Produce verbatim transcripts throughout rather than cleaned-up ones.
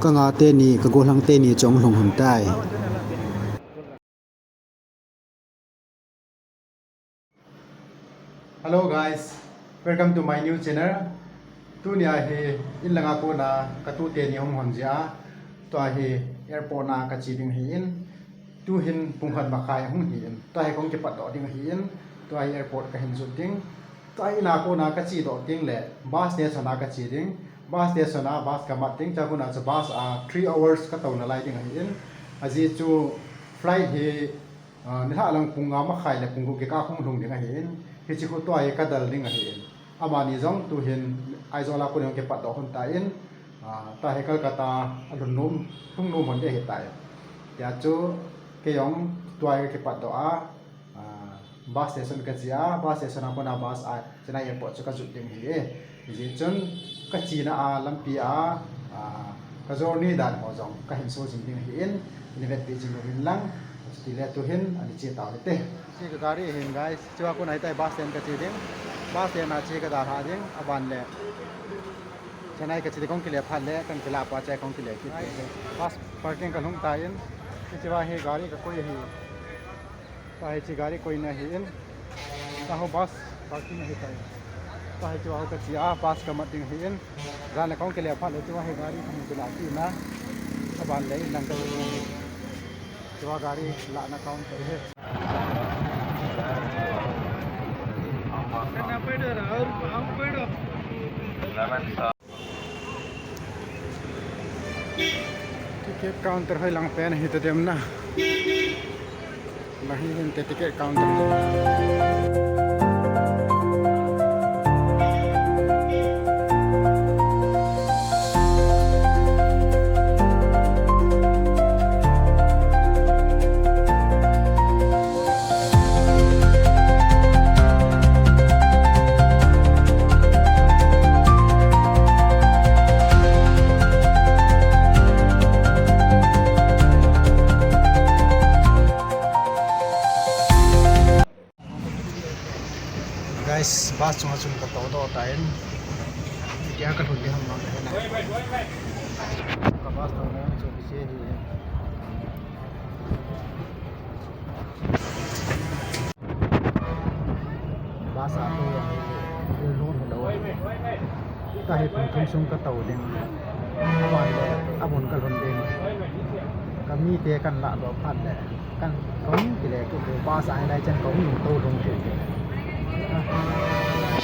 Ka nga teni, ka gollhang teni chu ahung lhung lhon tai. Hello guys, welcome to my new channel. Tunia hi in langa kona ka tu teni hung hon jia. Tua hi airport na ka che ding ahin. Tuhin pung khat makhai hung hin. Tua hi kong kipat doh ding ahin. Tua hi airport ka hin jot ding. Tua hi in a kona ka che doh ding le bus station a ka che ding. Bus station a bus ka mat ding. Chua kona chu bus a three hours ka tou nalai ding ahin. Ajeh chu flight hi Ah, nilhah lang pung nga makhai le pung gup kikah hung lhung ding ahin. Hiche khu tua hi ka dal ding ahin. Amani jong tuhin Aizawl a kona hung kipat doh hon tan. Ah, tua hi Kolkata a lhung nom, lhung nom hon ding ahitai. Tia chu kei jong tua hi ka kipat doh a, ah, bus station ka che a, bus station a kona bus a Chennai airport chu ka jot ding ahi. Hijeh chun ka chena a lampi a, a, ka journey dan ho jong ka hin so jing ding ahin, nei vetpi jing uvin lang, chutile tuhin ani che tau hite. Hiche ka gari ahin guys, chua kona hitia bus stand ka che ding. Bus stand a che ka dalha ding, aban le Chennai ka che ding kong kile phat le, kan kila pa che kong kile kit ding. Bus parking ka lhung tan, hichea hi gari ka koi ahi. Tua hi hiche gari koina ahin. Tua hi bus parking ahitai. Tua hi hichea ka che a, bus ka mat ding ahin. Jan le kong kile phat le hichea hi gari kong kila kit na. Aban le in lang ka. Hichea gari lahna counter ahi. Ticket counter hoi lang pen ahi tadem na. Lahi hin te ticket counter. Guys, bus chunga chun ka to doh tan. Tia ka lhun ding ham mang ka hena. Ka bus to na chu bisi hi. Bus a to jong hi lhun lou. Tua hi pung thum sung ka to ding. Aban le, amun ka lhun ding. Ka mite kan lah doh phat le. Kan, kong kile kit ding, bus a hilai chan kong lhung to lhung kit ding.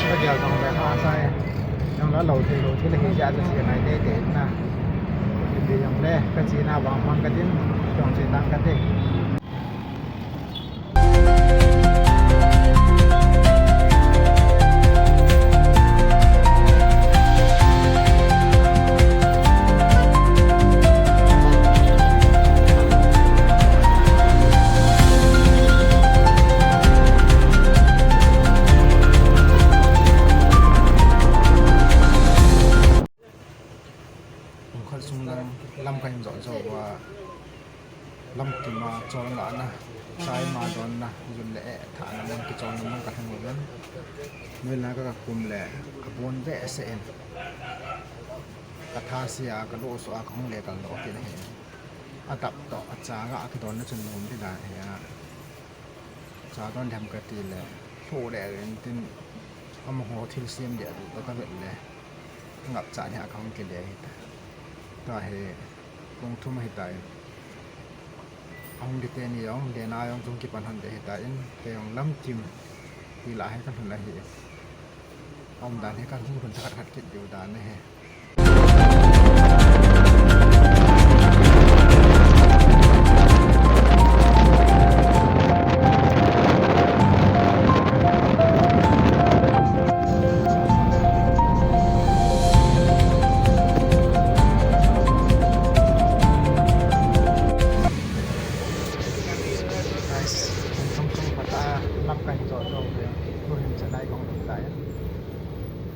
Ka gel jong le ha sai. Jong la lou thei lou thei le hi ja ja si ngai te te na. Ti jong le, ka chena vang mang ka tin, jong che tang ka te. Pung khat sung lang lam ka hin jot jou uva, lamkim a cholngahna, chai ma donna, jun le eh thahna mun, kicholna mun ka lhung uvin. Noilang ka, ka kum le ka bon behseh in, ka tha se a, ka lo so a, ka hung le kal doh kit ahi. A dap toh a changa a kidonna chun nom ti dan ahi a. Cha don dem ka ti le, lhoh le rin tin, amaho thilsem deh a ka vet le, ngap cha ni a ka hung kile hi ta. Tua hi, pung thum ahi ta in. Ahung di teni jong, lena jong chung kipan hon deh ahi ta in, kei jong lamkim, ti la hi ka lhun ahi. Aum dan hi ka lhun lhun thakhat khat kit diu dan ahi. Guys, kum thum sung phat a lam ka hin jot jou ve. Tuhin Chennai kong lhung tai.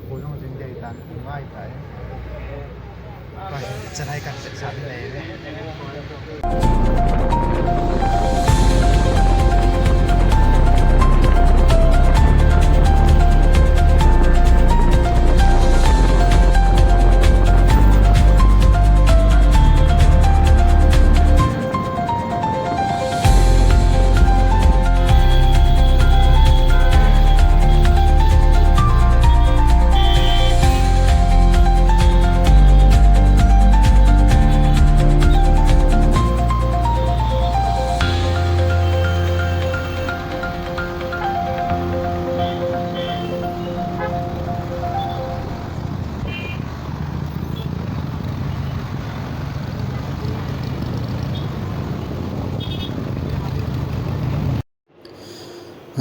Koi jong jing dei tan, ngai tai. Chennai kan vetsah le.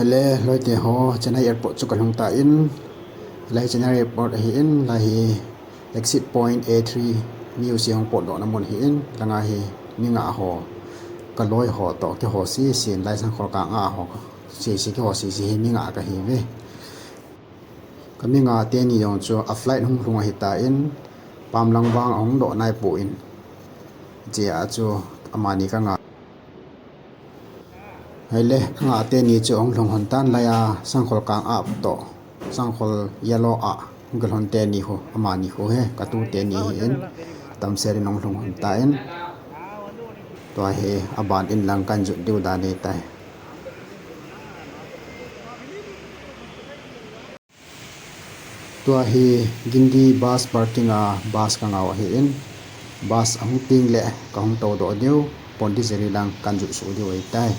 Le, loite ho, Chennai Airport chu kalhung tan, lai Chennai Airport ahin, lai hi exit point A three, mi u si hung potdohna mun ahin, langa hi mi nga ho, kaloi ho toh, keiho sese, lai Sangkhol kanga ho sese, keiho sese hi mi nga kahiuve. Ka mi nga teni jong chu a flight hung lhung ahitan, pamlang vang ahung doh naipon, hichea chu amani kanga. Hile, kanga teni chu ahung lhung lhon tan, laiya Sangkhol kanga toh, Sangkhol yellow a hung kilhon teni khu, amani khu hi, katu teni ahin, tamsel in ahung lhung lhon tan, tua hi aban in lang kahin jot diu dan ahitai. Tua hi Guindy bus parking a bus kangau ahin, bus ahung peng le kahung toudoh diu, Pondicherry lang kahin jot soh diu ahitai.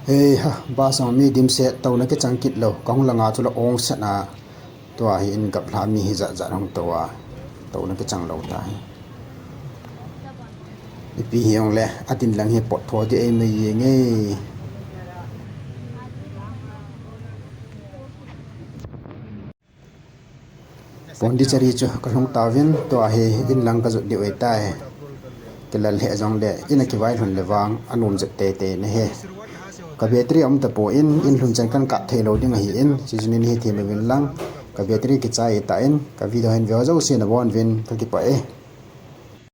Hei ha, bus a mi dimset, touna kichang kit lou, kahung langa chule ongset a, tua hi in gaplha mi hi jatjat hung tou a, touna kichang lou tahi. Ipi hijongle, adin lang hi pot tho di eimai jenge. Pondicherry chu kalhung tauvin, tua hi in lang kajot diu ahitai. Kilal lheh jongle, in a kivailhun le vang anom jep teitei nahi. Ka battery aum tapon, in lhun chan kahin kap theilou ding ahin, chuche chun in hethem uvin lang, ka battery kichai tan, ka video hin veho jouse nabonuvin kakipah e.